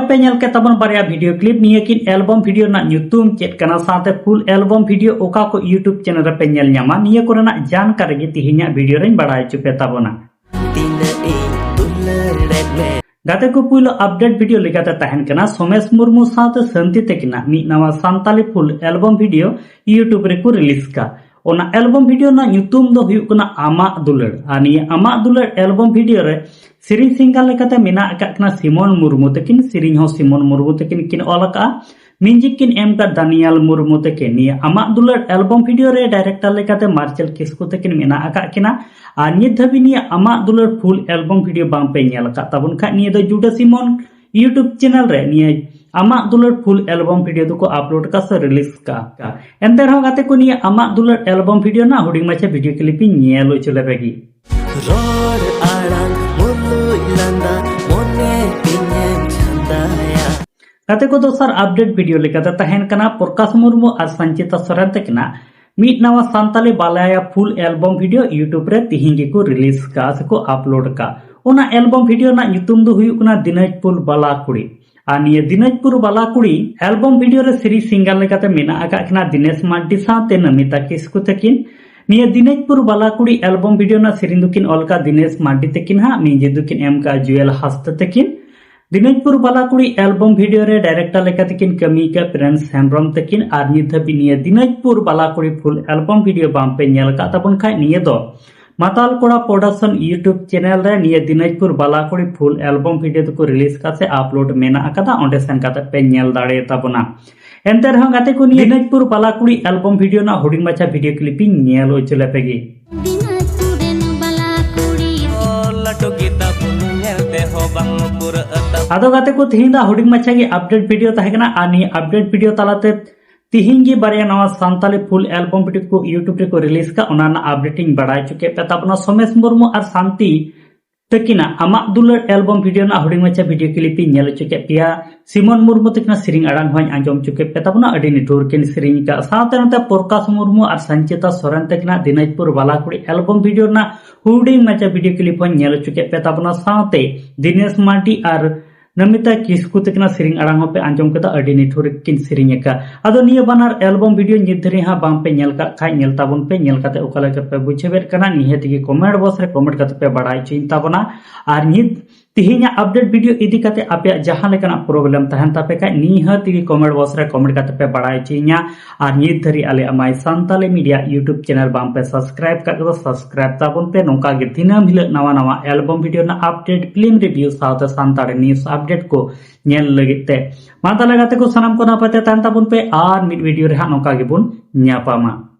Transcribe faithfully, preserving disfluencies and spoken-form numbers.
ᱯᱮ ᱧᱮᱞ ᱠᱮᱫ ᱛᱟᱵᱚᱱ ᱵᱟᱨᱭᱟ video clip᱾ ᱱᱤᱭᱟᱹ ᱠᱤᱱ album video ᱨᱮᱱᱟᱜ ᱧᱩᱛᱩᱢ ᱪᱮᱫ ᱠᱟᱱᱟ, ᱥᱟᱶᱛᱮ full album video ᱚᱠᱟ ᱠᱚ YouTube channel ᱨᱮᱯᱮ ᱧᱮᱞ ᱧᱟᱢᱟ, ᱱᱤᱭᱟᱹ ᱠᱚᱨᱮᱱᱟᱜ ᱡᱟᱱᱠᱟᱨᱤ ᱜᱮ ᱛᱤᱦᱤᱧᱟᱜ video ᱨᱮᱧ ᱵᱟᱲᱟᱭ ᱦᱚᱪᱚ ᱯᱮ ᱛᱟᱵᱚᱱᱟ᱾ ᱛᱤᱱᱟᱹᱜ ᱤᱧ ᱫᱩᱞᱟᱹᱲ ᱞᱮᱫ ᱢᱮ᱾ ᱜᱟᱛᱮ ᱠᱚ, ᱯᱩᱭᱞᱩ update video ᱞᱮᱠᱟᱛᱮ ᱛᱟᱦᱮᱱ ᱠᱟᱱᱟ ᱥᱳᱢᱮᱥ ᱢᱩᱨᱢᱩ ᱥᱟᱶᱛᱮ ᱥᱟᱱᱛᱤ ᱛᱟᱹᱠᱤᱱᱟᱜ ᱢᱤᱫ ᱱᱟᱣᱟ Santali full album video YouTube ᱨᱮᱠᱚ release ᱠᱟᱜ᱾ ᱚᱱᱟ album video ᱨᱮᱱᱟᱜ ᱧᱩᱛᱩᱢ ᱫᱚ ᱦᱩᱭᱩᱜ ᱠᱟᱱᱟ ᱟᱢᱟᱜ ᱫᱩᱞᱟᱹᱲ᱾ ᱟᱨ ᱱᱤᱭᱟᱹ ᱟᱢᱟᱜ ᱫᱩᱞᱟᱹᱲ album video ᱨᱮ ᱥᱮᱨᱮᱧ singer ᱞᱮᱠᱟᱛᱮ ᱢᱮᱱᱟᱜ ᱟᱠᱟᱫ ᱠᱤᱱᱟ ᱥᱤᱢᱚᱱ ᱢᱩᱨᱢᱩ ᱛᱟᱹᱠᱤᱱ, ᱥᱮᱨᱮᱧ ᱦᱚᱸ ᱥᱤᱢᱚᱱ ᱢᱩᱨᱢᱩ ᱛᱟᱹᱠᱤᱱ ᱠᱤᱱ ᱚᱞ ᱟᱠᱟᱫᱼᱟ᱾ Music ᱠᱤᱱ ᱮᱢ ᱟᱠᱟᱫ ᱫᱟᱱᱤᱭᱟᱞ ᱢᱩᱨᱢᱩ ᱛᱟᱹᱠᱤᱱ᱾ ᱱᱤᱭᱟᱹ ᱟᱢᱟᱜ ᱫᱩᱞᱟᱹᱲ album video ᱨᱮ director ᱞᱮᱠᱟᱛᱮ ᱢᱟᱨᱥᱟᱞ ᱠᱤᱥᱠᱩ ᱛᱟᱹᱠᱤᱱ ᱢᱮᱱᱟᱜ ᱟᱠᱟᱫ ᱠᱤᱱᱟ᱾ ᱟᱨ ᱱᱤᱛ ᱫᱷᱟᱹᱵᱤᱡ ᱱᱤᱭᱟᱹ ᱟᱢᱟᱜ ᱫᱩᱞᱟᱹᱲ full album video ᱵᱟᱝ ᱯᱮ ᱧᱮᱞ ᱟᱠᱟᱫ ᱛᱟᱵᱚᱱ ᱠᱷᱟᱡ, ᱱᱤᱭᱟᱹ ᱫᱚ ᱡᱩᱰᱟᱹ ᱥᱤᱢᱚᱱ YouTube channel ᱨᱮ ᱱᱤᱭᱟᱹ ᱟᱢᱟᱜ ᱫᱩᱞᱟᱹᱲ full album video ᱫᱚᱠᱚ upload ᱠᱟᱜ ᱥᱮ release ᱠᱟᱜ᱾ ᱮᱱᱛᱮ ᱨᱮᱦᱚᱸ ᱜᱟᱛᱮ ᱠᱚ, ᱱᱤᱭᱟᱹ ᱟᱢᱟᱜ ᱫᱩᱞᱟᱹᱲ album video ᱨᱮᱱᱟᱜ ᱦᱩᱰᱤᱧ ᱢᱟᱪᱷᱟ video clip ᱤᱧ ᱧᱮᱞ ᱦᱚᱪᱚ ᱞᱮᱯᱮ ᱜᱮ᱾ ᱨᱚᱲ ᱟᱲᱟᱝ ᱢᱩᱞᱩᱡ ᱞᱟᱸᱫᱟ ᱢᱚᱱᱮ ᱛᱤᱧᱮᱢ ᱪᱷᱟᱸᱫᱟᱭᱟ᱾ ᱜᱟᱛᱮ ᱠᱚ, ᱫᱚᱥᱟᱨ update video ᱞᱮᱠᱟᱛᱮ ᱛᱟᱦᱮᱱ ᱠᱟᱱᱟ ᱯᱨᱚᱠᱟᱥ ᱢᱩᱨᱢᱩ ᱟᱨ ᱥᱟᱱᱪᱤᱛᱟ ᱥᱚᱨᱮᱱ ᱛᱟᱹᱠᱤᱱᱟᱜ ᱢᱤᱫ ᱱᱟᱣᱟ ᱥᱟᱱᱛᱟᱞᱤ ᱵᱟᱞᱟᱭᱟ full album video YouTube ᱨᱮ ᱛᱤᱦᱤᱧ ᱜᱮᱠᱚ release ᱠᱟᱜ ᱥᱮᱠᱚ upload ᱠᱟᱜ᱾ ᱚᱱᱟ album video ᱨᱮᱱᱟᱜ ᱧᱩᱛᱩᱢ ᱫᱚ ᱦᱩᱭᱩᱜ ᱠᱟᱱᱟ ᱫᱤᱱᱟᱡᱽᱯᱩᱨ ᱵᱟᱞᱟ ᱠᱩᱲᱤ᱾ ᱟᱨ ᱱᱤᱭᱟᱹ ᱫᱤᱱᱟᱡᱽᱯᱩᱨ ᱵᱟᱞᱟ ᱠᱩᱲᱤ album video ᱨᱮ ᱥᱮᱨᱮᱧ singer ᱞᱮᱠᱟᱛᱮ ᱢᱮᱱᱟᱜ ᱟᱠᱟᱫ ᱠᱤᱱᱟ ᱫᱤᱱᱮᱥ ᱢᱟᱨᱰᱤ ᱥᱟᱶᱛᱮ ᱱᱚᱢᱤᱛᱟ ᱠᱤᱥᱠᱩ ᱛᱟᱹᱠᱤᱱ᱾ ᱱᱤᱭᱟᱹ ᱫᱤᱱᱟᱡᱽᱯᱩᱨ ᱵᱟᱞᱟ ᱠᱩᱲᱤ album video ᱨᱮᱱᱟᱜ ᱥᱮᱨᱮᱧ ᱫᱚᱠᱤᱱ ᱚᱞ ᱠᱟᱜ ᱫᱤᱱᱮᱥ ᱢᱟᱨᱰᱤ ᱛᱟᱹᱠᱤᱱ ᱦᱟᱸᱜ, music ᱫᱚᱠᱤᱱ ᱮᱢ ᱠᱟᱜ ᱡᱩᱭᱮᱞ ᱦᱟᱸᱥᱫᱟ ᱛᱟᱹᱠᱤᱱ᱾ ᱫᱤᱱᱟᱡᱽᱯᱩᱨ ᱵᱟᱞᱟ ᱠᱩᱲᱤ album video ᱨᱮ director ᱞᱮᱠᱟᱛᱮ ᱠᱤᱱ ᱠᱟᱹᱢᱤ ᱟᱠᱟᱫ ᱯᱨᱤᱱᱥ ᱦᱮᱢᱵᱨᱚᱢ ᱛᱟᱹᱠᱤᱱ᱾ ᱟᱨ ᱱᱤᱛ ᱫᱷᱟᱹᱵᱤᱡ ᱱᱤᱭᱟᱹ ᱫᱤᱱᱟᱡᱽᱯᱩᱨ ᱵᱟᱞᱟ ᱠᱩᱲᱤ full album video ᱵᱟᱝ ᱯᱮ ᱧᱮᱞ ᱟᱠᱟᱫ ᱛᱟᱵᱚᱱ ᱠᱷᱟᱡ, ᱱᱤᱭᱟᱹ ᱫᱚ ᱢᱟᱛᱟᱞ ᱠᱚᱲᱟ Production YouTube channel ᱨᱮ ᱱᱤᱭᱟᱹ ᱫᱤᱱᱟᱡᱽᱯᱩᱨ ᱵᱟᱞᱟ ᱠᱩᱲᱤ full album video ᱫᱚᱠᱚ release ᱠᱟᱜ ᱥᱮ upload ᱢᱮᱱᱟᱜ ᱟᱠᱟᱫᱟ, ᱚᱸᱰᱮ ᱥᱮᱱ ᱠᱟᱛᱮ ᱯᱮ ᱧᱮᱞ ᱫᱟᱲᱮᱭᱟᱛᱟ ᱵᱚᱱᱟ᱾ ᱮᱱᱛᱮ ᱨᱮᱦᱚᱸ ᱜᱟᱛᱮ ᱠᱚ, ᱱᱤᱭᱟᱹ ᱫᱤᱱᱟᱡᱽᱯᱩᱨ ᱵᱟᱞᱟ ᱠᱩᱲᱤ album video ᱨᱮᱱᱟᱜ ᱦᱩᱰᱤᱧ ᱢᱟᱪᱷᱟ video clip ᱤᱧ ᱧᱮᱞ ᱦᱚᱪᱚ ᱞᱮᱯᱮ ᱜᱮ᱾ ᱫᱤᱱᱟᱡᱽᱯᱩᱨ ᱨᱮᱱ ᱵᱟᱞᱟ ᱠᱩᱲᱤ᱾ ᱞᱟᱹᱴᱩ ᱜᱮᱛᱟ ᱵᱚᱱ ᱧᱮᱞ ᱛᱮᱦᱚᱸ ᱵᱟᱝ ᱯᱩᱨᱟᱹᱜ ᱛᱟᱵᱚᱱ᱾ ᱟᱫᱚ ᱜᱟᱛᱮ ᱠᱚ, ᱛᱤᱦᱤᱧ ᱫᱚ ᱦᱩᱰᱤᱧ ᱢᱟᱪᱷᱟ ᱜᱮ update video ᱛᱟᱦᱮᱸ ᱠᱟᱱᱟ᱾ ᱟᱨ ᱱᱤᱭᱟᱹ update video ᱛᱟᱞᱟᱛᱮ ᱛᱤᱦᱤᱧ ᱜᱮ ᱵᱟᱨᱭᱟ ᱱᱟᱣᱟ ᱥᱟᱱᱛᱟᱞᱤ full album video ᱠᱚ YouTube ᱨᱮᱠᱚ release ᱠᱟᱜ, ᱚᱱᱟ ᱨᱮᱱᱟᱜ update ᱤᱧ ᱵᱟᱲᱟᱭ ᱦᱚᱪᱚ ᱠᱮᱫ ᱯᱮ ᱛᱟᱵᱚᱱᱟ᱾ ᱥᱳᱢᱮᱥ ᱢᱩᱨᱢᱩ ᱟᱨ ᱥᱟᱱᱛᱤ ᱛᱟᱹᱠᱤᱱᱟᱜ ᱟᱢᱟᱜ ᱫᱩᱞᱟᱹᱲ album video ᱨᱮᱱᱟᱜ ᱦᱩᱰᱤᱧ ᱢᱟᱪᱷᱟ video clip ᱤᱧ ᱧᱮᱞ ᱦᱚᱪᱚ ᱠᱮᱫ ᱯᱮᱭᱟ᱾ ᱥᱤᱢᱚᱱ ᱢᱩᱨᱢᱩ ᱛᱟᱹᱠᱤᱱᱟᱜ ᱥᱮᱨᱮᱧ ᱟᱲᱟᱝ ᱦᱚᱸᱧ ᱟᱸᱡᱚᱢ ᱦᱚᱪᱚ ᱠᱮᱫ ᱯᱮ ᱛᱟᱵᱚᱱᱟ, ᱟᱹᱰᱤ ᱱᱤᱴᱷᱩᱨ ᱠᱤᱱ ᱥᱮᱨᱮᱧ ᱟᱠᱟᱫ᱾ ᱥᱟᱶᱛᱮ ᱱᱚᱛᱮ ᱯᱨᱚᱠᱟᱥ ᱢᱩᱨᱢᱩ ᱟᱨ ᱥᱟᱱᱪᱤᱛᱟ ᱥᱚᱨᱮᱱ ᱛᱟᱹᱠᱤᱱᱟᱜ ᱫᱤᱱᱟᱡᱽᱯᱩᱨ ᱵᱟᱞᱟ ᱠᱩᱲᱤ album video ᱨᱮᱱᱟᱜ ᱦᱩᱰᱤᱧ ᱢᱟᱪᱷᱟ video clip ᱦᱚᱸᱧ ᱧᱮᱞ ᱦᱚᱪᱚ ᱠᱮᱫ ᱯᱮ ᱛᱟᱵᱚᱱᱟ᱾ ᱥᱟᱶᱛᱮ ᱫᱤᱱᱮᱥ ᱢᱟᱨᱰᱤ ᱟᱨ ᱱᱚᱢᱤᱛᱟ ᱠᱤᱥᱠᱩ ᱛᱟᱹᱠᱤᱱᱟᱜ ᱥᱮᱨᱮᱧ ᱟᱲᱟᱝ ᱦᱚᱸᱯᱮ ᱟᱸᱡᱚᱢ ᱠᱮᱫᱟ, ᱟᱹᱰᱤ ᱱᱤᱴᱷᱩᱨ ᱠᱤᱱ ᱥᱮᱨᱮᱧ ᱟᱠᱟᱫ᱾ ᱟᱫᱚ ᱱᱤᱭᱟᱹ ᱵᱟᱱᱟᱨ album video ᱱᱤᱛ ᱫᱷᱟᱹᱨᱤᱡ ᱦᱟᱸᱜ ᱵᱟᱝᱯᱮ ᱧᱮᱞ ᱠᱟᱜ ᱠᱷᱟᱡ, ᱧᱮᱞ ᱛᱟᱵᱚᱱ ᱯᱮ, ᱧᱮᱞ ᱠᱟᱛᱮ ᱚᱠᱟ ᱞᱮᱠᱟ ᱯᱮ ᱵᱩᱡᱷᱟᱹᱣᱮᱫ ᱠᱟᱱᱟ ᱱᱤᱦᱟᱹᱛ ᱜᱮ comment box ᱨᱮ comment ᱠᱟᱛᱮ ᱯᱮ ᱵᱟᱲᱟᱭ ᱦᱚᱪᱚᱧ ᱛᱟᱵᱚᱱᱟ᱾ ᱟᱨ ᱱᱤᱛ ᱛᱮᱦᱮᱧᱟᱜ update video ᱤᱫᱤ ᱠᱟᱛᱮ ᱟᱯᱮᱭᱟᱜ ᱡᱟᱦᱟᱸ ᱞᱮᱠᱟᱱᱟᱜ problem ᱛᱟᱦᱮᱱ ᱛᱟᱯᱮ ᱠᱷᱟᱡ ᱱᱤᱦᱟᱹᱛ ᱜᱮ comment box ᱨᱮ comment ᱠᱟᱛᱮ ᱯᱮ ᱵᱟᱲᱟᱭ ᱦᱚᱪᱚᱧᱟ᱾ ᱟᱨ ᱱᱤᱛ ᱫᱷᱟᱹᱨᱤᱡ ᱟᱞᱮᱭᱟᱜ My Santali Media YouTube channel ᱵᱟᱝ ᱯᱮ subscribe ᱠᱟᱜ ᱠᱚᱫᱚ subscribe ᱛᱟᱵᱚᱱ ᱯᱮ᱾ ᱱᱚᱝᱠᱟ ᱜᱮ ᱫᱤᱱᱟᱹᱢ ᱦᱤᱞᱳᱜ ᱱᱟᱣᱟ ᱱᱟᱣᱟ album video ᱨᱮᱱᱟᱜ update, film review ᱥᱟᱶᱛᱮ ᱥᱟᱱᱛᱟᱲᱤ news update ᱠᱚ ᱧᱮᱞ ᱞᱟᱹᱜᱤᱫ ᱛᱮ᱾ ᱢᱟ ᱛᱟᱦᱞᱮ ᱜᱟᱛᱮ ᱠᱚ ᱥᱟᱱᱟᱢ ᱠᱚ ᱱᱟᱯᱟᱭ ᱛᱮ ᱛᱟᱦᱮᱱ ᱛᱟᱵᱚᱱ ᱯᱮ ᱟᱨ ᱢᱤᱫ video ᱨᱮ ᱦᱟᱸᱜ ᱱᱚᱝᱠᱟ ᱜᱮᱵᱚᱱ ᱧᱟᱯᱟᱢᱟ᱾